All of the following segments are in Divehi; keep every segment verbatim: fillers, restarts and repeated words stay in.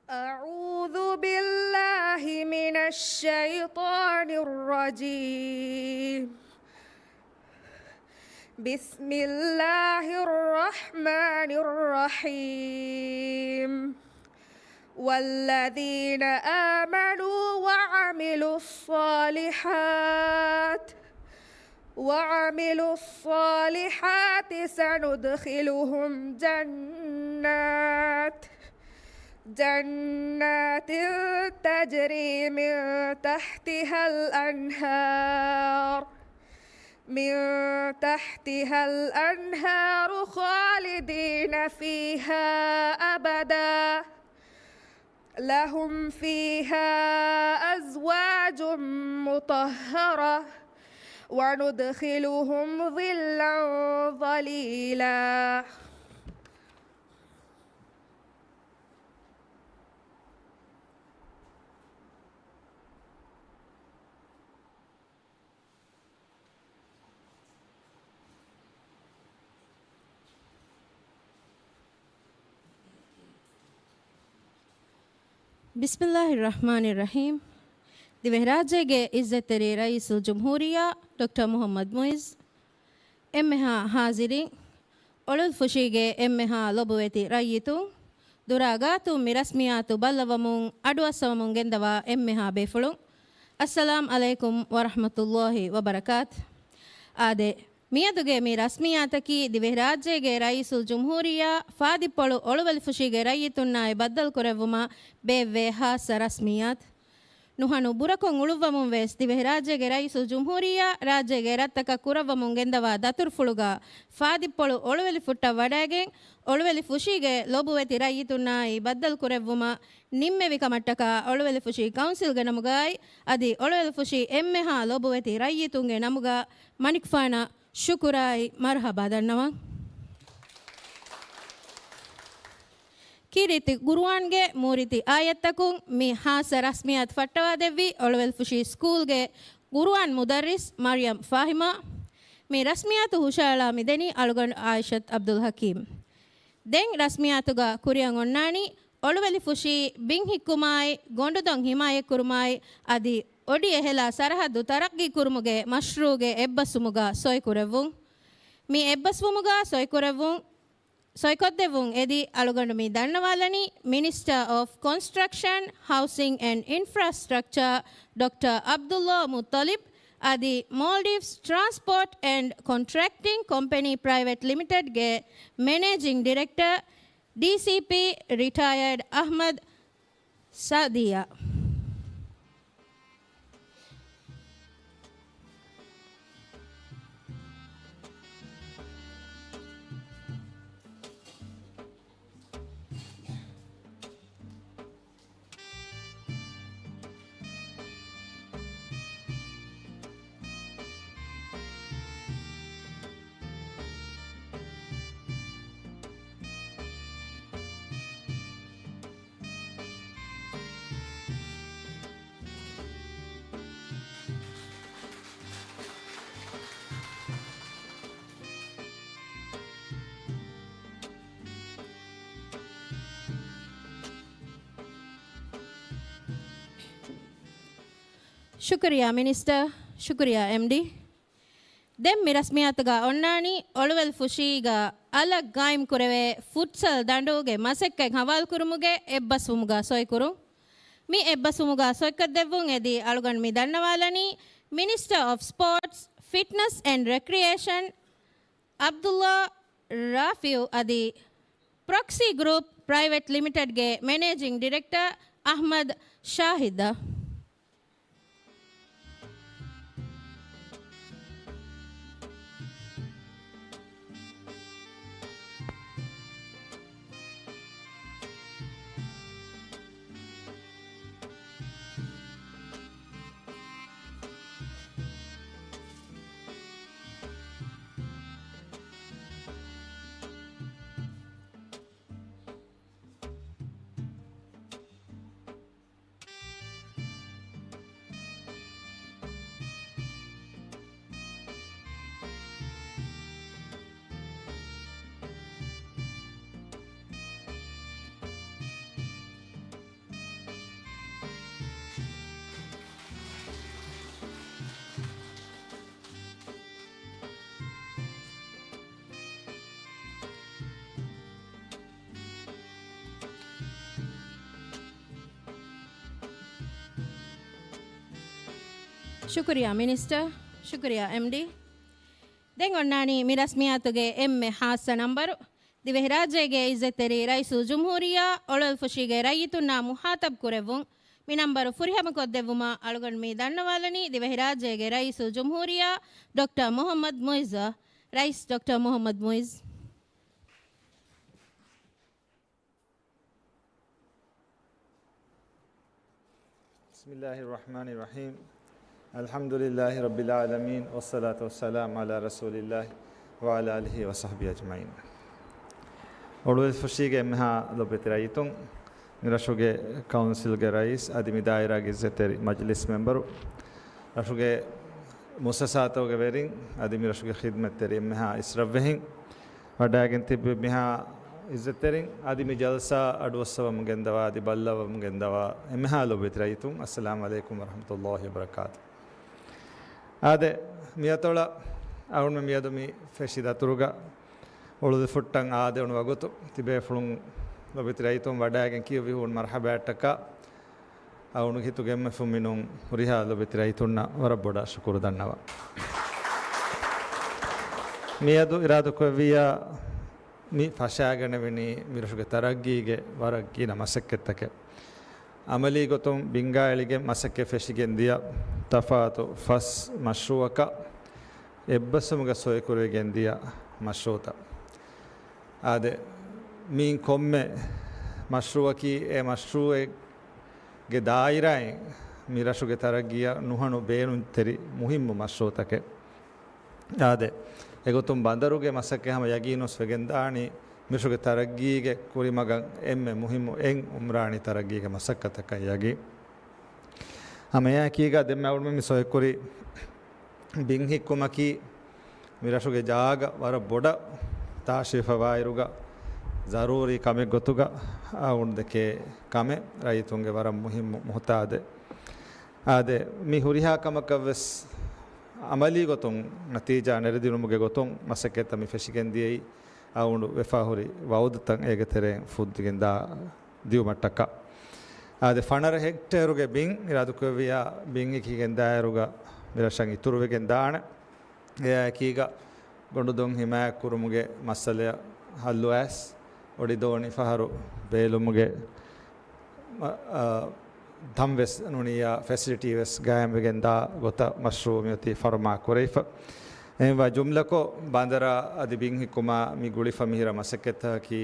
أعوذ بالله من الشيطان الرجيم. بسم الله الرحمن الرحيم. والذين آمنوا وعملوا الصالحات وعملوا الصالحات سندخلهم جنات، جنات تجري من تحتها الأنهار، من تحتها الأنهار خالدين فيها أبدا، لهم فيها أزواج مطهرة وندخلهم ظلا ظليلا. ބިސްމިއްލާހި ރަޙްމާނި ރަޙީމް. ދިވެހިރާއްޖޭގެ އިއްޒަތްތެރި ރައީސުލްޖުމްހޫރިއްޔާ ޑޮކްޓަރ މުޙައްމަދު މުޢިއްޒު، އެންމެހާ ޙާޟިރީން، އޮޅުވެލިފުށީގެ އެންމެހާ ލޮބުވެތި ރައްޔިތުން، ދުރާ ގާތުން މި ރަސްމިއްޔާތު ބައްލަވަމުން އަޑުއައްސަވަމުން ގެންދަވާ އެންމެހާ ބޭފުޅުން، އައްސަލާމް ޢަލައިކުމް ވަރަޙްމަތުﷲި ވަބަރަކާތު. އާދެ، މިއަދުގެ މި ރަސްމިއްޔާތަކީ ދިވެހިރާއްޖޭގެ ރައީސުލްޖުމްހޫރިއްޔާ ފާދިއްޕޮޅު އޮޅުވެލިފުށީގެ ރައްޔިތުންނާއި ބައްދަލުކުރެއްވުމަށް ބޭއްވޭ ޚާއްޞަ ރަސްމިއްޔާތު. ނުހަނު ބުރަކޮށް އުޅުއްވަމުން ވެސް ދިވެހިރާއްޖޭގެ ރައީސުލްޖުމްހޫރިއްޔާ ރާއްޖޭގެ ރަށްތަކަށް ކުރައްވަމުން ގެންދަވާ ދަތުރުފުޅުގަ ފާދިއްޕޮޅު އޮޅުވެލި ފުއްޓަށް ވަޑައިގެން، އޮޅުވެލި ފުށީގެ ލޮބުވެތި ރައްޔިތުންނާއި ބައްދަލުކުރެއްވުމަށް ނިންމެވި ކަމަށްޓަކާ އޮޅުވެލިފުށީ ކައުންސިލްގެ ނަމުގައި އަދި އޮޅުވެލިފުށީ އެންމެހާ ލޮބުވެތި ރައްޔިތުންގެ ނަމުގަ މަނިކުފާނަށް ޝުކުރާއި މަރުޙަބާ ދަންނަވަން. ކީރިތި ޤުރުއާންގެ މޫރިތި އާޔަތްތަކުން މި ޚާއްޞަ ރަސްމިއްޔާތު ފައްޓަވާދެއްވީ އޮޅުވެލިފުށީ ސްކޫލްގެ ޤުރުއާން މުދައްރިސް މަރްޔަމް ފާހިމާ. މި ރަސްމިއްޔާތު ހުށައަޅާ މިދެނީ އަޅުގަނޑު އާއިޝަތު ޢަބްދުލް ޙަކީމް. ދެން ރަސްމިއްޔާތުގަ ކުރިއަށް އޮންނާނީ އޮޅުވެލިފުށީ ބިން ހިއްކުމާއި، ގޮނޑުދޮން ހިމާޔަތްކުރުމާއި އަދި އޮޑި އެހެލާ ސަރަޙައްދު ތަރައްގީކުރުމުގެ މަޝްރޫޢުގެ އެއްބަސްވުމުގަ ސޮއިކުރެއްވުން. މި އެއްބަސްވުމުގަ ސޮއިކުރެއްވުން، ސޮއިކޮށްދެއްވުން އެދި އަޅުގަނޑު މި ދަންނަވާލަނީ މިނިސްޓަރ އޮފް ކޮންސްޓްރަކްޝަން، ހައުސިން އެންޑް އިންފްރާސްޓްރަކްޗާ ޑޮކްޓަރ ޢަބްދުﷲ މުއްޠަލިބް އަދި މޯލްޑިވްސް ޓްރާންސްޕޯޓް އެންޑް ކޮންޓްރެކްޓިން ކޮމްޕެނީ ޕްރައިވެޓް ލިމިޓެޑްގެ މެނޭޖިން ޑިރެކްޓަރ، ޑީސީޕީ، ރިޓަޔަރޑް އަޙްމަދު ސަޢުދިއްޔާ. ޝުކުރިއްޔާ މިނިސްޓަރ، ޝުކުރިއްޔާ އެމްޑީ. ދެން މި ރަސްމިއްޔާތުގަ އޮންނާނީ އޮޅުވެލިފުށީގަ އަލަށް ގާއިމްކުރެވޭ ފުޓްސަލް ދަނޑުގެ މަސައްކަތް ހަވާލުކުރުމުގެ އެއްބަސްވުމުގަ ސޮއިކުރުން. މި އެއްބަސްވުމުގަ ސޮއިކޮށްދެއްވުން އެދި އަޅުގަނޑު މި ދަންނަވާލަނީ މިނިސްޓަރ އޮފް ސްޕޯޓްސް، ފިޓްނަސް އެންޑް ރެކްރިއޭޝަން ޢަބްދުﷲ ރާފިޢު އަދި ޕްރޮކްސީ ގްރޫޕް ޕްރައިވެޓް ލިމިޓެޑްގެ މެނޭޖިން ޑިރެކްޓަރ އަޙްމަދު ޝާހިދަށް. ޝުކުރިއްޔާ މިނިސްޓަރ. ޝުކުރިއްޔާ އެމްޑީ. ދެން އޮންނާނީ މި ރަސްމިއްޔާތުގެ އެންމެ ހާއްސަ ނަންބަރު. ދިވެހިރާއްޖޭގެ އިއްޒަތްތެރި ރައީސުލްޖުމްހޫރިއްޔާ، އޮޅުއެލްފުށީގެ ރައްޔިތުންނާ މުހާތަބް ކުރެއްވުން. މި ނަންބަރު ފުރިހަމަކޮށްދެއްވުމަށް އަޅުގަނޑު މި ދަންނަވާލަނީ ދިވެހިރާއްޖޭގެ ރައީސުލްޖުމްހޫރިއްޔާ ޑޮކްޓަރ މުޙައްމަދު މުޢިއްޒަށް. ރައީސް ޑޮކްޓަރ މުޙައްމަދު މުޢިއްޒު. بسم الله الرحمن الرحيم. الحمد لله رب العالمين، والصلاة والسلام على رسول الله وعلى آله وصحبه أجمعين. އޮޅުއެލްފުށީގެ އެންމެހާ ލޮބުވެތި ރައްޔިތުން، މި ރަށުގެ ކައުންސިލްގެ ރައީސް އަދި މި ދާއިރާގެ އިއްޒަތްތެރި މަޖިލިސް މެމްބަރު، ރަށުގެ މުއައްސަސާތަކުގެ ވެރިން އަދި މި ރަށުގެ ޚިދްމަތްތެރި އެންމެހާ އިސްރަށްވެހިން، ވަޑައިގެން ތިއްބެވި މިހާ އިއްޒަތްތެރިން އަދި މި ޖަލްސާ އަޑުއައްސަވަމުން ގެންދަވާ އަދި ބައްލަވަމުން ގެންދަވާ އެންމެހާ ލޮބުވެތި ރައްޔިތުން، އައްސަލާމު ޢަލައިކުމް ވަރަޙްމަތުﷲ ވަބަރަކާތު. އާދެ، މިއަތޮޅަށް އަޅުގަނޑުމެން މިއަދު މި ފެށި ދަތުރުގަ އޮޅުދެފުއްޓަށް އާދެވުނު ވަގުތު ތިބޭފުޅުން ލޮބުވެތި ރައްޔިތުން ވަޑައިގެން ކިޔުއްވި ހޫނު މަރްޙަބާއަށްޓަކާ އަޅުގަނޑު ހިތުގެ އެންމެ ފުންމިނުން ހުރިހާ ލޮބުވެތި ރައްޔިތުންނަށް ވަރަށް ބޮޑަށް ޝުކުރު ދަންނަވަން. މިއަދު އިރާދަކުރެއްވިއްޔާ މި ފަށާގަނެވެނީ މިރަށުގެ ތަރައްގީގެ ވަރަށް ގިނަ މަސައްކަތްތަކެއް. އަމަލީ ގޮތުން ބިންގާއެޅިގެން މަސައްކަތް ފެށިގެން ދިޔަ ތަފާތު ފަސް މަޝްރޫއަކަށް އެއްބަސްވުމުގަ ސޮއިކުރެވިގެން ދިޔަ މަޝްރޫއުތައް. އާދެ، މިއިން ކޮންމެ މަޝްރޫއަކީ އެ މަޝްރޫއެއްގެ ދާއިރާއިން މި ރަށުގެ ތަރައްގީއަށް ނުހަނު ބޭނުންތެރި މުހިއްމު މަޝްރޫއުތަކެއް. އާދެ، އެގޮތުން ބަނދަރުގެ މަސައްކަތް ހަމަ ޔަގީނުވެސް ވެގެންދާނީ، މިރަށުގެ ތަރައްގީގެ ކުރިމަގަށް އެންމެ މުހިއްމު އެއް އުމްރާނީ ތަރައްގީގެ މަސައްކަތަކަށް ޔަގީން. ހަމައެއާއެކީގަ ދެންމެ އަޅުގަނޑުމެން މި ސޮއެކުރި ބިން ހިއްކުމަކީ، މިރަށުގެ ޖާގަ ވަރަށް ބޮޑަށް ތާށިވެފަވާއިރުގަ، ޒަރޫރީ ކަމެއް ގޮތުގަ އަޅުގަނޑު ދެކޭ ކަމެއް، ރައްޔިތުންގެ ވަރަށް މުހިއްމު މުހުތާދެއް. އާދެ، މި ހުރިހާ ކަމަކަށްވެސް އަމަލީ ގޮތުން ނަތީޖާ ނެރެދިނުމުގެ ގޮތުން މަސައްކަތްތައް މި ފެށިގެން ދިޔައީ، އަޅުގަނޑު ވެފާހުރި ވައުދުތައް އޭގެ ތެރެއިން ފުއްދިގެންދާ ދިއުމަށްޓަކާ. އާދެ، ފަނަރަ ހެކްޓޭރުގެ ބިން އިރާދަކުރެއްވިއްޔާ ބިން ހިއްކިގެން ދާއިރުގަ މިރަށަށް އިތުރުވެގެން ދާނެ. އެއާއެކީގަ ގޮނޑުދޮން ހިމާޔަތްކުރުމުގެ މައްސަލައަށް ހައްލު އައިސް، އޮޑިދޯނި ފަހަރު ބޭލުމުގެ މަ-، އާ، ތަން ވެސް ނޫނިއްޔާ ފެސިލިޓީ ވެސް ގާއިމްވެގެން ދާ ގޮތަށް މަޝްރޫއު މިއޮތީ ފަރުމާ ކުރެވިފަ. އެހެންވާ ޖުމްލަކޮށް ބަނދަރާ އަދި ބިން ހިއްކުމާ މި ގުޅިފަ މިހިރަ މަސައްކަތްތަކަކީ،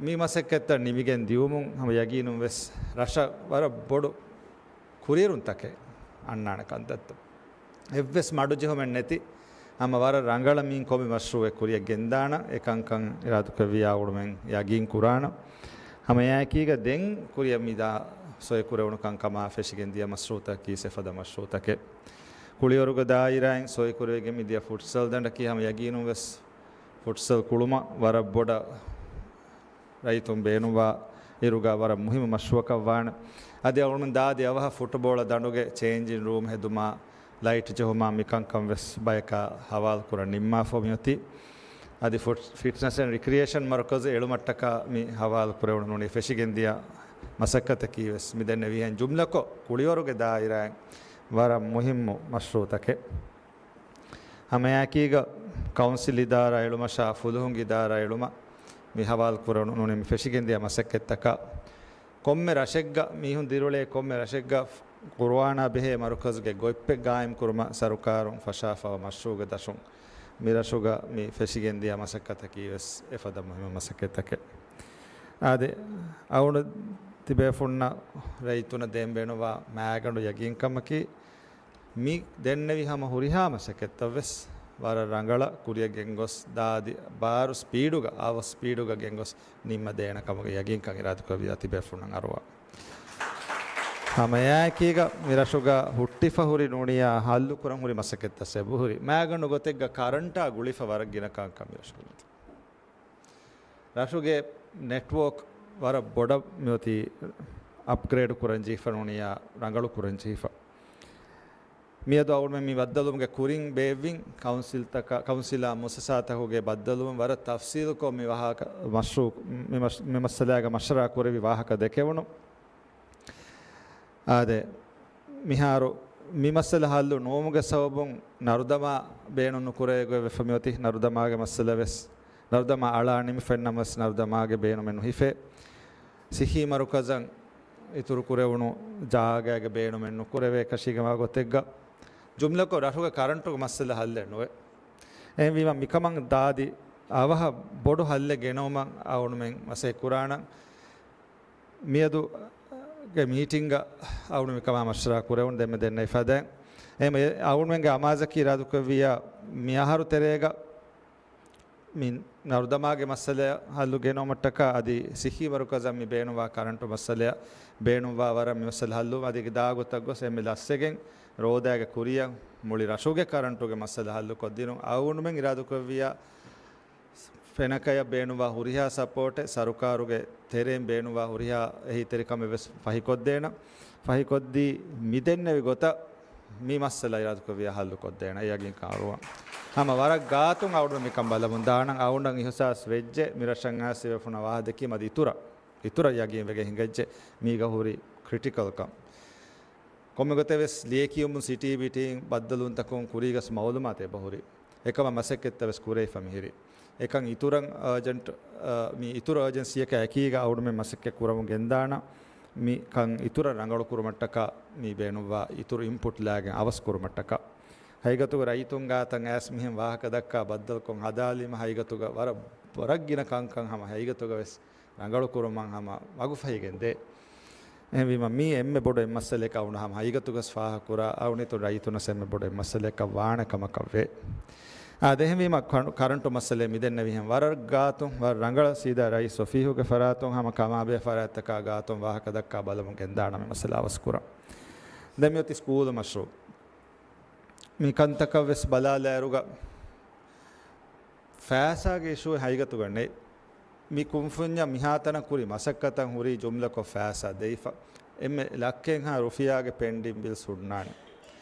މި މަސައްކަތްތައް ނިމިގެން ދިއުމުން ހަމަ ޔަގީނުން ވެސް ރަށަށް ވަރަށް ބޮޑު ކުރިއެރުންތަކެއް އަންނާނެ ކަންތައްތައް. އެއްވެސް މަޑުޖެހުމެއް ނެތި، ހަމަ ވަރަށް ރަނގަޅަށް މިއިން ކޮންމެ މަޝްރޫއެއް ކުރިއަށް ގެންދާނަން، އެކަންކަން އިރާދަކުރެއްވިއްޔާ އަޅުގަނޑުމެން ޔަގީން ކުރާނަން. ހަމައެއާއެކީގަ ދެން ކުރިއަށް މިދާ ސޮއިކުރެވުނު ކަންކަމާ ފެށިގެން ދިޔަ މަޝްރޫއުތަކަކީ އެފަދަ މަޝްރޫއުތަކެއް. ކުޅިވަރުގެ ދާއިރާއިން ސޮއިކުރެވިގެން މިދިޔަ ފުޓްސަލް ދަނޑަކީ ހަމަ ޔަގީނުން ވެސް ފުޓްސަލް ކުޅުމަށް ވަރަށް ބޮޑަށް ރައްޔިތުން ބޭނުންވާ އިރުގަ ވަރަށް މުހިއްމު މަޝްރޫއަކަށް ވާނެ. އަދި އަޅުގަނޑު ދާދި އަވަހަށް ފުޓުބޯޅަ ދަނޑުގެ ޗޭންޖިން ރޫމް ހެދުމާ، ލައިޓް ޖެހުމާ މިކަންކަން ވެސް ބަޔަކާ ހަވާލު ކުރަން ނިންމާފަ މިއޮތީ. އަދި ފިޓް-، ފިޓްނަސް އެންޑް ރިކްރިއޭޝަން މަރުކަޒު އެޅުމަށްޓަކާ މި ހަވާލު ކުރެވުނު ނޫނީ ފެށިގެން ދިޔަ މަސައްކަތަކީ ވެސް މި ދެންނެވިހެން ޖުމްލަކޮށް ކުޅިވަރުގެ ދާއިރާއިން ވަރަށް މުހިއްމު މަޝްރޫއުތަކެއް. ހަމައެއާއެކީގަ ކައުންސިލް އިދާރާ އެޅުމަށާ ފުލުހުން އިދާރާ އެޅުމަށް މި ހަވާލު ކުރެވުނު ނޫނީ މި ފެށިގެން ދިޔަ މަސައްކަތްތަކަށް ކޮންމެ ރަށެއްގަ މީހުން ދިރިއުޅޭ ކޮންމެ ރަށެއްގަ ޤުރުއާނާ ބެހޭ މަރުކަޒުގެ ގޮތްޕެއް ގާއިމް ކުރުމަށް ސަރުކާރުން ފަށާފަވާ މަޝްރޫއުގެ ދަށުން މި ރަށުގަ މި ފެށިގެން ދިޔަ މަސައްކަތަކީ ވެސް އެފަދަ މުހިއްމު މަސައްކަތްތަކެއް. އާދެ، އަޅުގަނޑު ތިބޭފުޅުންނަށް ރައްޔިތުންނަށް ދޭން ބޭނުންވާ މާގަނޑު ޔަގީންކަމަކީ، މި ދެންނެވި ހަމަ ހުރިހާ މަސައްކަތްތައް ވެސް ވަރަށް ރަނގަޅަށް ކުރިއަށް ގެންގޮސް، ދާދި ބާރު ސްޕީޑުގަ، އަވަސް ސްޕީޑުގަ ގެންގޮސް ނިންމަ ދޭނެ ކަމުގެ ޔަގީންކަން އިރާދަކުރެއްވިއްޔާ ތިބޭފުޅުންނަށް އަރުވާ. ހަމައެއާއެކީގަ މި ރަށުގަ ހުއްޓިފަ ހުރި ނޫނިއްޔާ ހައްލު ކުރަން ހުރި މަސައްކަތްތައް އެބަހުރި. މާގަނޑު ގޮތެއްގަ ކަރަންޓާ ގުޅިފަ ވަރަށް ގިނަ ކަންކަން މި ރަށުގަ މިއޮތީ. ރަށުގެ ނެޓްވޯކް ވަރަށް ބޮޑަށް މިއޮތީ އަޕްގްރޭޑް ކުރަން ޖެހިފަ ނޫނިއްޔާ ރަނގަޅު ކުރަން ޖެހިފަ. މިއަދު އަޅުގަނޑުމެން މި ބައްދަލުވުމުގެ ކުރިން ބޭއްވިން ކައުންސިލްތަކަށް، ކައުންސިލާ މުއައްސަސާތަކުގެ ބައްދަލުވުން ވަރަށް ތަފްސީލުކޮށް މި ވާހަކަ މަޝްރޫ-، މި މަސް-، މި މައްސަލާގެ މަޝްވަރާ ކުރެވި ވާހަކަ ދެކެވުނު. އާދެ، މިހާރު މި މައްސަލަ ހައްލު ނުވުމުގެ ސަބަބުން ނަރުދަމާ ބޭނުން ނުކުރޭ ގޮތް ވެފަ މިއޮތީ. ނަރުދަމާގެ މައްސަލަ ވެސް، ނަރުދަމާ އަޅާ ނިމިފައިންނަމަވެސް ނަރުދަމާގެ ބޭނުމެއް ނުހިފޭ. ސިއްހީ މަރުކަޒަށް އިތުރު ކުރެވުނު ޖާގައިގެ ބޭނުމެއް ނުކުރެވޭ އެކަށީގެންވާ ގޮތެއްގަ. ޖުމްލަކޮށް ރަށުގެ ކަރަންޓުގެ މައްސަލަ ހައްލެއް ނުވޭ. އެހެންވީމަ މިކަމަށް ދާދި އަވަހަށް ބޮޑު ހައްލެއް ގެނައުމަށް އަޅުގަނޑުމެން މަސައްކަތް ކުރާނަން. މިއަދުގެ މީޓިންގަ އަޅުގަނޑު މިކަމާ މަޝްވަރާ ކުރެވުނު ދެންމެ ދެންނެވި ފަދައިން. އެހެން އަޅުގަނޑުމެންގެ އަމާޒަކީ އިރާދަކުރެއްވިއްޔާ މިއަހަރު ތެރޭގަ މި ނަރުދަމާގެ މައްސަލަ ހައްލު ގެނައުމަށްޓަކާ އަދި ސިއްހީ މަރުކަޒަށް މި ބޭނުންވާ ކަރަންޓު މައްސަލަޔަށް ބޭނުންވާ ވަރަށް މި މައްސަލަ ހައްލު އަދި ދާ ގޮތަށް ގޮސް އެންމެ ލަސްވެގެން ރޯދައިގެ ކުރިއަށް މުޅި ރަށުގެ ކަރަންޓުގެ މައްސަލަ ހައްލު ކޮށްދިނުން. އަޅުގަނޑުމެން އިރާދަކުރެއްވިއްޔާ ފެނަކަޔަށް ބޭނުންވާ ހުރިހާ ސަޕޯޓެއް، ސަރުކާރުގެ ތެރެއިން ބޭނުންވާ ހުރިހާ އެހީތެރިކަމެއް ވެސް ފަހިކޮށްދޭނަން. ފަހިކޮށްދީ މިދެންނެވި ގޮތަށް މި މައްސަލަ އިރާދަކުރެއްވިއްޔާ ހައްލު ކޮށްދޭނަން. އެ ޔަގީންކަން އަރުވަން. ހަމަ ވަރަށް ގާތުން އަޅުގަނޑު މިކަން ބަލަމުން ދާނަން. އަޅުގަނޑަށް އިހުސާސް ވެއްޖެ މި ރަށަށް އައިސް ބޭފުޅުންނަށް ވާހަކަ ދެއްކީމަ އަދި އިތުރަށް، އިތުރަށް އިތުރަށް ޔަގީން ވެގެން ހިނގައްޖެ މީގަ ހުރި ކްރިޓިކަލްކަން. ކޮންމެ ގޮތެއް ވެސް ލިޔެކިޔުމުން ސިޓީ ބިޓީން ބައްދަލުވުންތަކުން ކުރީގަސް މައުލޫމާތު އެބަހުރި. އެކަމަށް މަސައްކަތްތައް ވެސް ކުރެވިފަ މިހިރީ. އެކަން އިތުރަށް އާޖެންޓް، އާ، މި އިތުރު އާޖެންސީއަކާ އެކީގަ އަޅުގަނޑުމެން މަސައްކަތް ކުރަމުން ގެންދާނަން. މި ކަން އިތުރަށް ރަނގަޅު ކުރުމަށްޓަކާ މި ބޭނުންވާ އިތުރު އިންޕުޓް ލާގެން އަވަސް ކުރުމަށްޓަކާ. ހަގީގަތުގަ ރައްޔިތުން ގާތަށް އައިސް މިހެން ވާހަކަ ދައްކާ ބައްދަލުކޮށް ހަދާލީމަ ހަގީގަތުގަ ވަރަށް، ވަރަށް ގިނަ ކަންކަން ހަމަ ހަގީގަތުގަ ވެސް ރަނގަޅު ކުރުމަށް ހަމަ މަގުފަހިގެން ދޭ. އެހެންވީމަ މީ އެންމެ ބޮޑު އެއްމަސްއަލައެއް އަޅުގަނޑު ހަމަ ހަގީގަތުގަސް ފާހަގަކުރާ އަޅުގަނޑު ރައްޔިތުންނަށް އެންމެ ބޮޑު އެއްމަސްއަލައެއްކަށް ވާނެ ކަމަކަށް ވޭ. އާދެ، އެހެންވީމަ ކަން-، ކަރަންޓު މައްސަލައެއް މިދެންނެވިހެން ވަރަށް ގާތުން، ވަރަށް ރަނގަޅަށް ސީދާ ރައީސް އޮފީހުގެ ފަރާތުން ހަމަ ކަމާބެހޭ ފަރާތްތަކާ ގާތުން ވާހަކަ ދައްކާ ބަލަމުން ގެންދާނަމޭ މައްސަލަ އަވަސްކުރަން. ދެން މިއޮތީ ސްކޫލު މަޝްރޫއު. މި ކަންތަކަށް ވެސް ބަލާލާއިރުގަ ފައިސާގެ އިޝޫ ހަގީގަތުގަ ނެތް. މި ކުންފުންޏަށް މިހާތަނަށް ކުރި މަސައްކަތަށް ހުރީ ޖުމްލަކޮށް ފައިސާ ދެވިފަ. އެންމެ ލައްކައެއްހާ ރުފިޔާގެ ޕެންޑިން ބިލްސް ހުންނާނެ.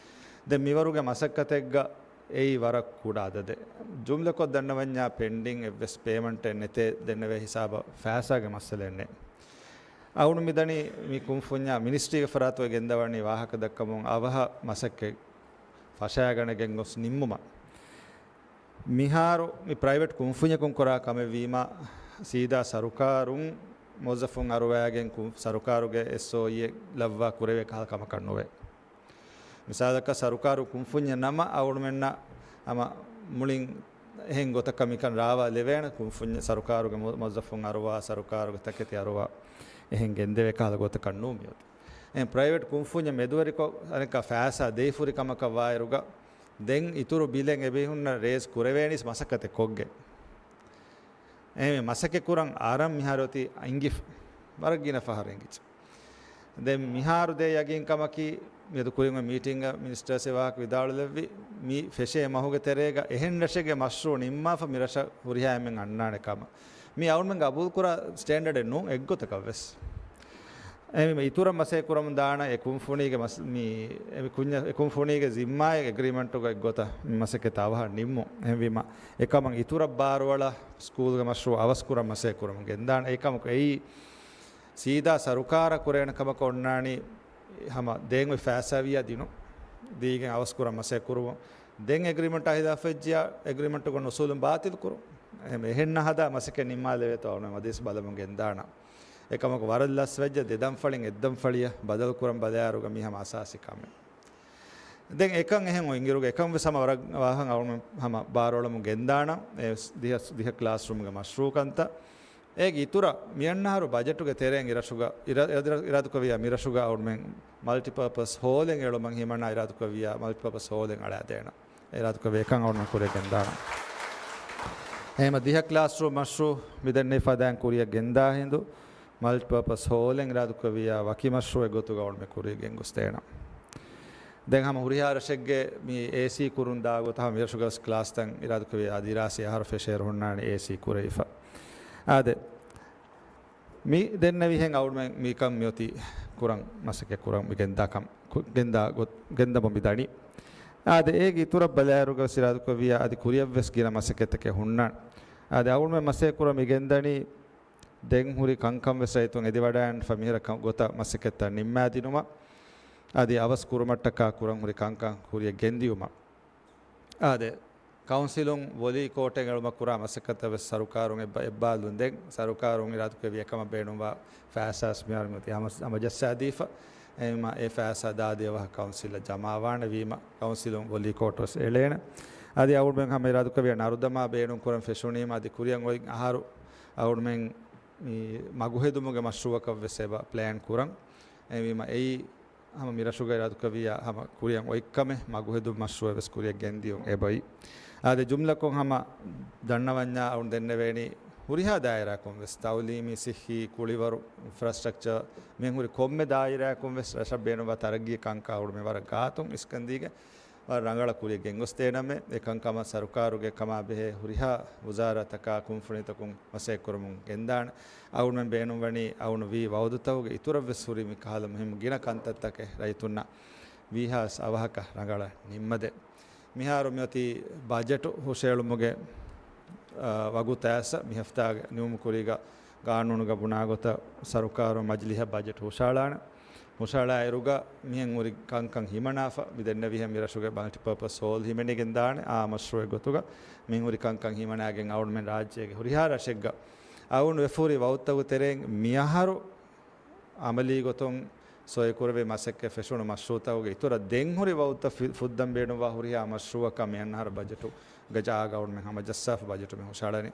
ދެން މިވަރުގެ މަސައްކަތެއްގަ އެއީ ވަރަށް ކުޑަ އަދަދެއް. ޖުމްލަކޮށް ދަންނަވަންޏާ ޕެންޑިން އެއްވެސް ޕޭމަންޓެއް ނެތޭ ދެންނެވޭ ހިސާބަށް ފައިސާގެ މައްސަލައެއް ނެތް. އަޅުގަނޑު މިދަނީ މި ކުންފުންޏާ މިނިސްޓްރީގެ ފަރާތުގައި ގެންދަވަނީ ވާހަކަ ދައްކަމުން އަވަހަށް މަސައްކަތް ފަށައިގަނެގެން ގޮސް ނިންމުމަށް. މިހާރު މި ޕްރައިވެޓް ކުންފުންޏަކުން ކުރާ ކަމެއްވީމަ، ސީދާ ސަރުކާރުން މުވައްޒަފުން އަރުވައިގެން ކުން-، ސަރުކާރުގެ އެސްއޯއީއެއް ލައްވާ ކުރެވޭ ކަހަލަ ކަމަކަށް ނުވޭ. މިސާލަކަށް ސަރުކާރު ކުންފުންޏެއް ނަމަ އަޅުގަނޑުމެންނަށް ހަމަ މުޅިން އެހެން ގޮތަކަށް މިކަން ރާވާ ލެވޭނެ. ކުންފުންޏެއް ސަރުކާރުގެ މު-، މުވައްޒަފުން އަރުވާ، ސަރުކާރުގެ ތަކެތި އަރުވާ އެހެން ގެންދެވޭ ކަހަލަ ގޮތަކަށް ނޫން މިއޮތީ. އެހެން ޕްރައިވެޓް ކުންފުންޏެއް މެދުވެރިކޮށް އަނެއްކާ ފައިސާ ދެވިފުރި ކަމަކަށް ވާއިރުގަ ދެން އިތުރު ބިލެއް އެބޭފުޅުންނަށް ރޭޒް ކުރެވޭނީސް މަސައްކަތެއް ކޮށްގެން. އެހެންވެ މަސައްކަތް ކުރަން އަރަން މިހާރު އޮތީ އިނގިފަ. ވަރަށް ގިނަ ފަހަރު އިނގިއްޖެ. ދެން މިހާރު ދޭ ޔަގީންކަމަކީ، މިއަދު ކުރިން އޮތް މީޓިންގަ މިނިސްޓަރސް އެ ވާހަކަ ވިދާޅުލެއްވި، މި ފެށޭ މަހުގެ ތެރޭގަ އެހެން ރަށެއްގެ މަޝްރޫއު ނިންމާފަ މި ރަށަށް ހުރިހާ އެންމެން އަންނާނެ ކަމަށް. މީ އަޅުގަނޑުމެން ގަބޫލުކުރާ ސްޓޭންޑަޑެއް ނޫން އެއްގޮތަކަށް ވެސް. އެހެންވީމަ އިތުރަށް މަސައްކަތް ކުރަމުން ދާނަން އެ ކުންފުނީގެ މަސް-، މި އެ ކުން-، އެ ކުންފުނީގެ ޒިންމާއެއް އެގްރީމަންޓުގަ އެއްގޮތަށް މި މަސައްކަތް އަވަހަށް ނިންމުން. އެހެންވީމަ އެކަމަށް އިތުރަށް ބާރުއަޅާ ސްކޫލްގެ މަޝްރޫއު އަވަސްކުރަން މަސައްކަތް ކުރަމުން ގެންދާނެ. އެކަމަކު އެއީ ސީދާ ސަރުކާރަށް ކުރޭނެ ކަމަކަށް އޮންނާނީ ހަމަ ދޭން އޮތް ފައިސާ ވިޔަ ދިނުން. ދީގެން އަވަސްކުރަން މަސައްކަތް ކުރުމުން. ދެން އެގްރީމަންޓާ ހިލާފަށް ޖިޔާ އެގްރީމަންޓުގެ އުސޫލުން ބާތިލް ކުރުން. އެހެން އެހެން ނަހަދާ މަސައްކަތް ނިންމާލެވޭތޯ އަޅުގަނޑު މަދީސް ބަލަމުން ގެންދާނަން. އެކަމަކު ވަރަށް ލަސްވެއްޖެ ދެ ދަންފަޅިން އެއް ދަންފަޅިއަށް ބަދަލުކުރަން ބަލާއިރުގަ މީ ހަމަ އަސާސީ ކަމެއް. ދެން އެކަން އެހެން އޮތް އިރުގަ އެކަން ވެސް ހަމަ ވަރަށް ވާހަކަ އަޅުގަނޑު ހަމަ ބާރުއަޅަމުން ގެންދާނަން. އެ ދިހަ، ދިހަ ކްލާސްރޫމްގެ މަޝްރޫއު ކަންތައް. އޭގެ އިތުރަށް މިއަންނަ އަހަރު ބަޖެޓުގެ ތެރެއިން އިރަށުގަ، އިރާ-، އިރާ-، އިރާދަކުރެއްވިއްޔާ މިރަށުގަ އަޅުގަނޑުމެން މަލްޓިޕާޕަސް ހޯލެއް އެޅުމަށް ހިމަނާ އިރާދަކުރެއްވިއްޔާ މަލްޓިޕާޕަސް ހޯލެއް އަޅާދޭނަން. އިރާދަކުރެއްވިއްޔާ އެކަން އަޅުގަނޑު ކުރިއަށް ގެންދާނަން. އެހެންވީމަ ދިހަ ކްލާސްރޫމް މަޝްރޫއު މިދެންނެވި ފަދައިން ކުރިއަށް ގެންދާ ހިނދު، މަލްޓިޕާޕަސް ހޯލެއް އިރާދަކުރެއްވިއްޔާ ވަކި މަޝްރޫއެއް ގޮތުގަ އަޅުގަނޑު ކުރިއަށް ގެންގޮސްދޭނަން. ދެން ހަމަ ހުރިހާ ރަށެއްގެ މި އޭސީ ކުރުން ދާ ގޮތަށް ހަމަ މިރަށުގަސް ކްލާސްތައް އިރާދަކުރެއްވިއްޔާ ދިރާސީ އަހަރު ފެށޭއިރު ހުންނާނީ އޭސީ ކުރެވިފަ. އާދެ، މި ދެންނެވިހެން އަޅުގަނޑުމެން މިކަން މިއޮތީ ކުރަން މަސައްކަތް ކުރަން މި ގެންދާ ކަން، ކު-، ގެންދާ ގޮ-، ގެންދަމުން މި ދަނީ. އާދެ، އޭގެ އިތުރަށް ބަލާއިރުގަސް އިރާދަކުރެއްވިއްޔާ އަދި ކުރިއަށްވެސް ގިނަ މަސައްކަތްތަކެއް ހުންނާނެ. އާދެ، އަޅުގަނޑުމެން މަސައްކަތް ކުރަން މި ގެންދަނީ ދެން ހުރި ކަންކަން ވެސް ރައްޔިތުން އެދިވަޑައިގަންނަފަ މިހިރަ ކަ-، ގޮތަށް މަސައްކަތްތައް ނިންމާދިނުމަށް. އަދި އަވަސް ކުރުމަށްޓަކާ ކުރަން ހުރި ކަންކަން ކުރިއަށް ގެންދިޔުމަށް. އާދެ، ކައުންސިލުން ވޮލީ ކޯޓެއް އެޅުމަށް ކުރާ މަސައްކަތަށް ވެސް ސަރުކާރުން އެއްބަ-، އެއްބާލުން ދެން، ސަރުކާރުން އިރާދަކުރެއްވި އެކަމަށް ބޭނުންވާ ފައިސާ ވެސް މިހާރު މިއޮތީ ހަމަ-، ހަމަޖައްސާދީފަ. އެހެންވީމަ އެ ފައިސާ ދާދޭ ވަހަށް ކައުންސިލަށް ޖަމާވާނެ ވީމަ، ކައުންސިލުން ވޮލީ ކޯޓް ވެސް އެޅޭނެ. އަދި އަޅުގަނޑުމެން ހަމަ އިރާދަކުރެއްވިޔާ ނަރުދަމާ ބޭނުން ކުރަން ފެށުނީމަ، އަދި ކުރިއަށް އޮތް އަހަރު އަޅުގަނޑުމެން މި މަގުހެދުމުގެ މަޝްރޫއަކަށް ވެސް އެބަ ޕްލޭން ކުރަން. އެހެންވީމަ އެއީ ހަމަ މިރަށުގައި އިރާދަކުރެއްވިޔާ ހަމަ ކުރިއަށް އޮތްކަމެއް، މަގުހެދުން މަޝްރޫއެއް ވެސް ކުރިއަށް ގެންދިޔުން އެބައޮތް. އާދެ، ޖުމްލަކޮށް ހަމަ ދަންނަވަންޏާ އަޅުގަނޑު ދެންނެވޭނީ ހުރިހާ ދާއިރާއަކުން ވެސް ތައުލީމީ، ސިއްހީ، ކުޅިވަރު، އިންފްރާސްޓްރަކްޗަރ، މިހެން ހުރި ކޮންމެ ދާއިރާއަކުން ވެސް ރަށަށް ބޭނުންވާ ތަރައްގީ ކަންކާ އަޅުގަނޑުމެން ވަރަށް ގާތުން އިސްކަންދީގެން ވަރަށް ރަނގަޅަށް ކުރިއަށް ގެންގޮސްދޭނަމޭ. އެ ކަންކަމަށް ސަރުކާރުގެ ކަމާ ބެހޭ ހުރިހާ ވުޒާރާތަކާ ކުންފުނިތަކުން މަސައްކަތްކުރަމުން ގެންދާނެ. އަޅުގަނޑުމެން ބޭނުންވަނީ އަޅުގަނޑު ވީ ވައުދުތަކުގެ އިތުރަށް ވެސް ހުރި މި ކަހަލަ މުހިއްމު ގިނަ ކަންތައްތަކެއް ރައްޔިތުންނަށް ވީހާވެސް އަވަހަކަށް ރަނގަޅަށް ނިންމަދޭ. މިހާރު މިއޮތީ ބަޖެޓު ހުށައެޅުމުގެ، އާ، ވަގުތާ އެއްސަ މި ހަފްތާގެ ނިމުމުގެ ކުރީގަ ގާނޫނުގަ ބުނާގޮތަށް ސަރުކާރު މަޖިލީހަށް ބަޖެޓު ހުށައަޅާނެ. ހުށައަޅާއިރުގަ މިހެން ހުރި ކަންކަން ހިމަނާފަ، މި ދެންނެވިހެން މި ރަށުގެ މަލްޓިޕާޕަސް ހޯލް ހިމެނިގެން ދާނެ އާ މަޝްރޫއެއް ގޮތުގަ މިހެން ހުރި ކަންކަން ހިމަނާގެން އަޅުގަނޑުމެން ރާއްޖޭގެ ހުރިހާ ރަށެއްގަ އަޅުގަނޑު ވެފަ ހުރި ވައުދުތަކުގެ ތެރެއިން މިއަހަރު އަމަލީ ގޮތުން ސޮއި ކުރެވޭ މަސައްކަތް ފެށުނު މަޝްރޫއުތަކުގެ އިތުރަށް ދެން ހުރި ވައުދުތައް ފި-، ފުއްދަން ބޭނުންވާ ހުރިހާ މަޝްރޫއަކަށް މިއަންނަ އަހަރު ބަޖެޓުގެ ޖާގަ އަޅުގަނޑުމެން ހަމަޖައްސާފަ ބަޖެޓު މި ހުށައަޅަނީ.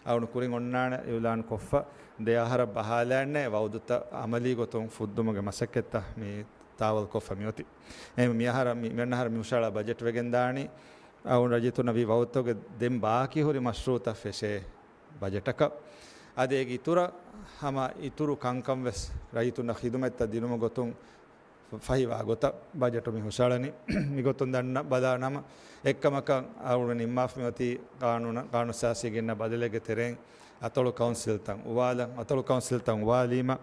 އަޅުގަނޑު ކުރިން އޮންނާނެ އިއުލާން ކޮށްފަ ދެ އަހަރަށް ބަހާލާންނޭ ވައުދުތައް އަމަލީ ގޮތުން ފުއްދުމުގެ މަސައްކަތްތައް މި ތާވަލް ކޮށްފަ މިއޮތީ. އެހެން މިއަހަރަށް މި-، މިއަންނަ އަހަރަށް މި ހުށައަޅާ ބަޖެޓު ވެގެން ދާނީ އަޅުގަނޑު ރައްޔިތުންނަށް ވީ ވައުދުތަކުގެ ދެން ބާކީ ހުރި މަޝްރޫއުތައް ފެށޭ ބަޖެޓަކަށް. އަދި އޭގެ އިތުރަށް ހަމަ އިތުރު ކަންކަން ވެސް ރައްޔިތުންނަށް ޚިދުމަތްތައް ދިނުމުގެ ގޮތުން ފަ-، ފަހިވާ ގޮތަށް ބަޖެޓު މި ހުށައަޅަނީ. މިގޮތުން ދަންނަ ބަލާ ނަމަ، އެއްކަމަކަށް އަޅުގަނޑު ނިންމާފަ މިއޮތީ ޤާނޫނަށް، ޤާނޫނުއަސާސީ ގެންނަ ބަދަލެއްގެ ތެރެއިން އަތޮޅު ކައުންސިލްތައް އުވާލަން. އަތޮޅު ކައުންސިލްތައް އުވާލީމަ،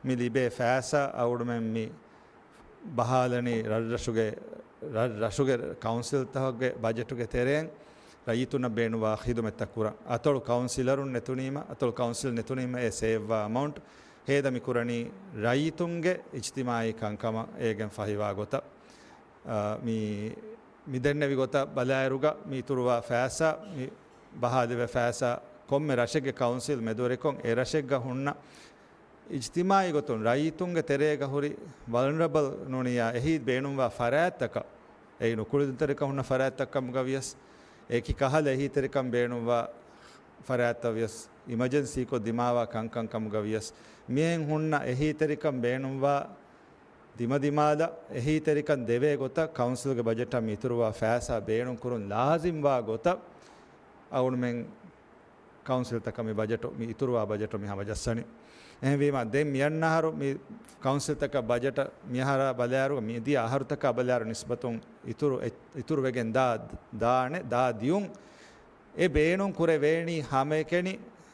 މި ލިބޭ ފައިސާ އަޅުގަނޑުމެން މި ބަހާލަނީ ރަށްރަށުގެ، ރަށްރަށުގެ ކައުންސިލްތަކުގެ ބަޖެޓުގެ ތެރެއިން ރައްޔިތުންނަށް ބޭނުންވާ ޚިދުމަތްތައް ކުރަން. އަތޮޅު ކައުންސިލަރުން ނެތުނީމަ، އަތޮޅު ކައުންސިލް ނެތުނީމަ އެ ސޭވްވާ އަމައުންޓް ހޭދަ މި ކުރަނީ ރައްޔިތުންގެ އިޖްތިމާޢީ ކަންކަމަށް އޭގެން ފަހިވާ ގޮތަށް. އާ، މި، މި ދެންނެވި ގޮތަށް ބަލާއިރުގަ މި އިތުރުވާ ފައިސާ، މި ބަހާލެވޭ ފައިސާ ކޮންމެ ރަށެއްގެ ކައުންސިލް މެދުވެރިކޮށް އެ ރަށެއްގަ ހުންނަ އިޖްތިމާޢީ ގޮތުން ރައްޔިތުންގެ ތެރޭގަ ހުރި ވަލްނަރަބަލް ނޫނިއްޔާ އެހީ ބޭނުންވާ ފަރާތްތަކަށް، އެއީ ނުކުޅެދުންތެރިކަން ހުންނަ ފަރާތްތައް ކަމުގަ ވިޔަސް، އެކި ކަހަލަ އެހީތެރިކަން ބޭނުންވާ ފަރާތްތައް ވިޔަސް، އިމަޖެންސީކޮށް ދިމާވާ ކަންކަން ކަމުގަ ވިޔަސް، މިއެން ހުންނަ އެހީތެރިކަން ބޭނުންވާ ދިމަދިމާލަށް އެހީތެރިކަން ދެވޭ ގޮތަށް ކައުންސިލްގެ ބަޖެޓަށް މި އިތުރުވާ ފައިސާ ބޭނުން ކުރުން ލާޒިމްވާ ގޮތަށް އަޅުގަނޑުމެން ކައުންސިލްތަކަށް މި ބަޖެޓު، މި އިތުރުވާ ބަޖެޓު މި ހަމަޖައްސަނީ. އެހެންވީމަ، ދެން މިއަންނަ އަހަރު މި ކައުންސިލްތަކަށް ބަޖެޓަށް މިއަހަރާ ބަލާއިރު، މިދިޔަ އަހަރުތަކާ ބަލާއިރު ނިސްބަތުން އިތުރު، އެ، އިތުރުވެގެން ދާ، ދާނެ، ދާ ދިޔުން. އެ ބޭނުން ކުރެވޭނީ ހަމައެކަނި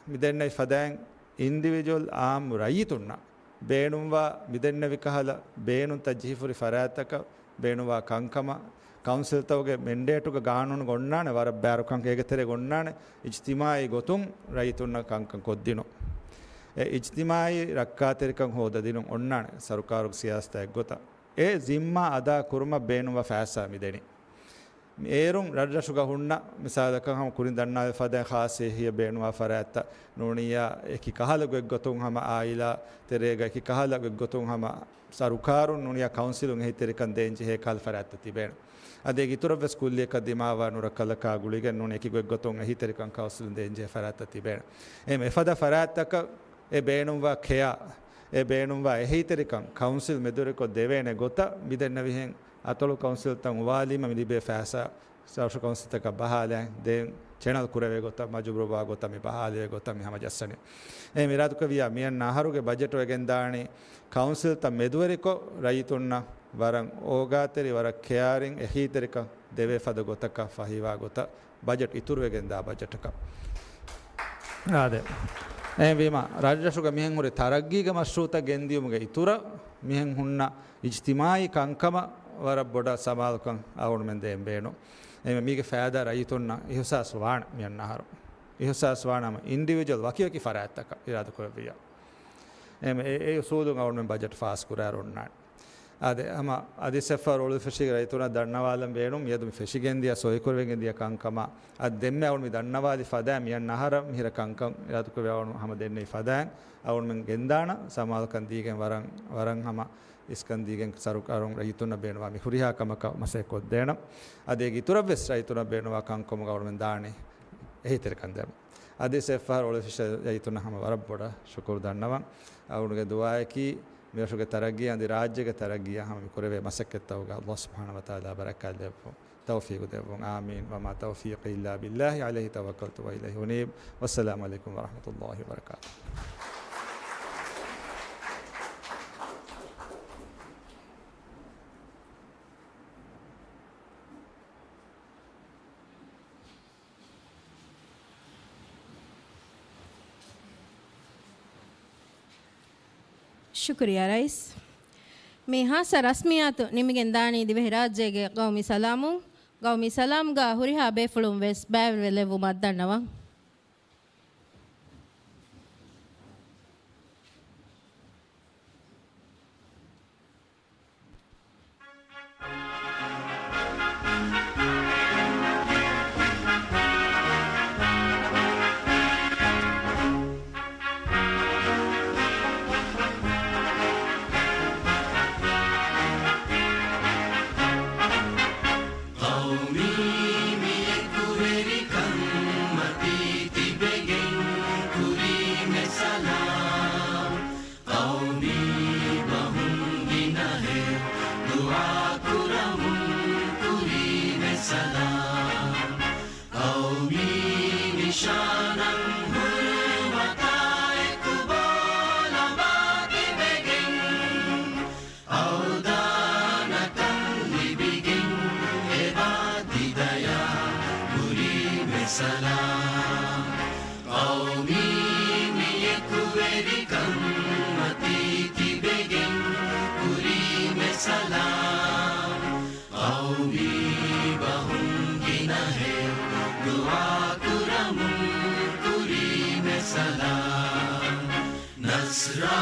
މި ދެންނެވި ފަދައިން އިންޑިވިޖުއަލް އާއްމު ރައްޔިތުންނަށް ބޭނުންވާ މި ދެންނެވި ކަހަލަ ބޭނުންތައް ޖެހިފަހުރި ފަރާތްތަކަށް ބޭނުންވާ ކަންކަމަށް ކައުންސިލްތަކުގެ މެންޑޭޓުގަ ގާނޫނުގަ އޮންނާނެ ވަރަށް ބާރުކަން އޭގެ ތެރޭގަ އޮންނާނެ އިޖްތިމާޢީ ގޮތުން ރައްޔިތުންނަށް ކަންކަން ކޮށްދިނުން. އެ އިޖްތިމާޢީ ރައްކާތެރިކަން ހޯދަދިނުން އޮންނާނެ ސަރުކާރުގެ ސިޔާސަތާ އެއްގޮތަށް. އެ ޒިންމާ އަދާ ކުރުމަށް ބޭނުންވާ ފައިސާ މި ދެނީ. އޭރުން ރަށްރަށުގަ ހުންނަ މިސާލަކަށް ހަމަ ކުރިން ދަންނާލި ފަދައިން ޚާއްސަ އެހީއެއް ބޭނުންވާ ފަރާތްތައް ނޫނިއްޔާ އެކި ކަހަލަ ގޮތްގޮތުން ހަމަ އާއިލާ ތެރޭގަ އެކި ކަހަލަ ގޮތްގޮތުން ހަމަ ސަރުކާރުން ނޫނިއްޔާ ކައުންސިލުން އެހީތެރިކަން ދޭންޖެހޭ ކަހަލަ ފަރާތްތައް ތިބޭނެ. އަދި އޭގެ އިތުރަށް ވެސް ކުއްލިއަކަށް ދިމާވާ ނުރައްކަލަކާ ގުޅިގެން ނޫނީ އެކި ގޮތްގޮތުން އެހީތެރިކަން ކައުންސިލުން ދޭންޖެހޭ ފަރާތްތައް ތިބޭނެ. އެހެން އެފަދަ ފަރާތްތަކަށް އެ ބޭނުންވާ ކެޔާ، އެ ބޭނުންވާ އެހީތެރިކަން ކައުންސިލް މެދުވެރިކޮށް ދެވޭނެ ގޮތަށް މި ދެންނެވިހެން އަތޮޅު ކައުންސިލްތައް އުވާލީމަ މި ލިބޭ ފައިސާ ރަށު ކައުންސިލްތަކަށް ބަހާލައި ދޭން ޗެނަލް ކުރެވޭ ގޮތަށް، މަޖުބޫރުވާ ގޮތަށް މި ބަހާލެވޭ ގޮތަށް މި ހަމަޖައްސަނީ. އެހެން އިރާދަކުރެއްވިއްޔާ މިއަންނަ އަހަރުގެ ބަޖެޓު ވެގެންދާނީ ކައުންސިލްތައް މެދުވެރިކޮށް ރައްޔިތުންނަށް ވަރަށް އޯގާތެރި، ވަރަށް ކެއާރިން އެހީތެރިކަން ދެވޭ ފަދަ ގޮތަކަށް ފަހިވާ ގޮތަށް ބަޖެޓް އިތުރުވެގެންދާ ބަޖެޓަކަށް. އާދެ. އެހެންވީމަ، ރަށްރަށުގަ މިހެން ހުރި ތަރައްގީގެ މަޝްރޫއުތައް ގެންދިޔުމުގެ އިތުރަށް މިހެން ހުންނަ އިޖްތިމާޢީ ކަންކަމަށް ވަރަށް ބޮޑަށް ސަމާލުކަން އަޅުގަނޑުމެން ދޭން ބޭނުން. އެ މީގެ ފައިދާ ރައްޔިތުންނަށް އިހުސާސް ވާނެ މިއަންނަ އަހަރު. އިހުސާސް ވާނަމަ އިންޑިވިޖުއަލް ވަކިވަކި ފަރާތްތަކަށް އިރާދަކުރެއްވިއްޔާ. އެ، އެ، އެ އުސޫލުން އަޅުގަނޑުމެން ބަޖެޓް ފާސް ކުރާއިރު އޮންނާނެ. އާދެ، ހަމަ އަދި ސެފާ ރޯޅު ފެށީގެ ރައްޔިތުންނަށް ދަންނަވާލަން ބޭނުން. މިއަދު މި ފެށިގެން ދިޔަ ސޮއިކުރެވިގެން ދިޔަ ކަންކަމަށް އަދި ދެންމެ އަޅު މި ދަންނަވާލި ފަދައިން މިއަންނަ އަހަރަށް މިހިރަ ކަންކަން އިރާދަކުރެވި އަޅު ހަމަ ދެންނެވި ފަދައިން އަޅުމެން ގެންދާނަ ސަމާލުކަން ދީގެން ވަރަށް، ވަރަށް ހަމަ އިސްކަން ދީގެން ސަރުކާރުން ރައްޔިތުންނަށް ބޭނުންވާ މި ހުރިހާ ކަމަކަށް މަސައްކަތް ކޮށްދޭނަ. އަދި އޭގެ އިތުރަށްވެސް ރައްޔިތުންނަށް ބޭނުންވާ ކަންކަމުގަ އަޅުމެން ދާނީ އެހީތެރިކަން ދޭން. އަދި ސެފާ ރޯޅު ފެށި ރައްޔިތުންނަށް ހަމަ ވަރަށް ބޮޑަށް ޝުކުރު ދަންނަވަން. އަޅުގެ ދުޢާއަކީ މިރަށުގެ ތަރައްގީ އަދި ރާއްޖޭގެ ތަރައްގީއަށް ހަމަ މި ކުރެވޭ މަސައްކަތްތަކުގަ ﷲ ސުބްޙާނަހޫ ވަތަޢާލާ ބަރަކާތް ދެއްވުން، ތައުފީޤު ދެއްވުން. އާމީން. ވަމާ ތައުފީޤީ އިއްލާ ބިއްލާހި ޢަލައިހި ތަވައްކަލްތު ވައިލައިހި އުނީބް. ވައްސަލާމު ޢަލައިކުމް ވަރަޙްމަތުﷲި ވަބަރަކާތުހު. ޝުކުރިއްޔާ ރައީސް. މި ހާއްސަ ރަސްމިއްޔާތު ނިމިގެން ދާނީ ދިވެހިރާއްޖޭގެ ޤައުމީ ސަލާމުން. ޤައުމީ ސަލާމްގަ ހުރިހާ ބޭފުޅުން ވެސް ބައިވެރިވެ ލެއްވުމަށް ދަންނަވަން. ޤައުމީ މި އެކުވެރިކަން މަތީ ތިބެގެން ކުރީމެ ސަލާމް. ޤައުމީ ބަހުން ގިނަހެއް ދުޢާ ކުރަމުން ކުރީމެ ސަލާމް. ޤައުމީ ނިޝާނަށް ހުރުމަތާ އެކު ބޯލަމާ ތިބެގެން އަވްދާނަކަން ލިބިގެން އެބާ ތިދަޔާ ކުރީމެ ސަލާމް. ޤައުމީ މި އެކުވެރިކަން މަތީ ތިބެގެން ކުރީމެ ސަލާމް. ޤައުމީ ބަހުން ގިނަހެއް ދުޢާ ކުރަމުން ކުރީމެ ސަލާމް. ނަޞްރާ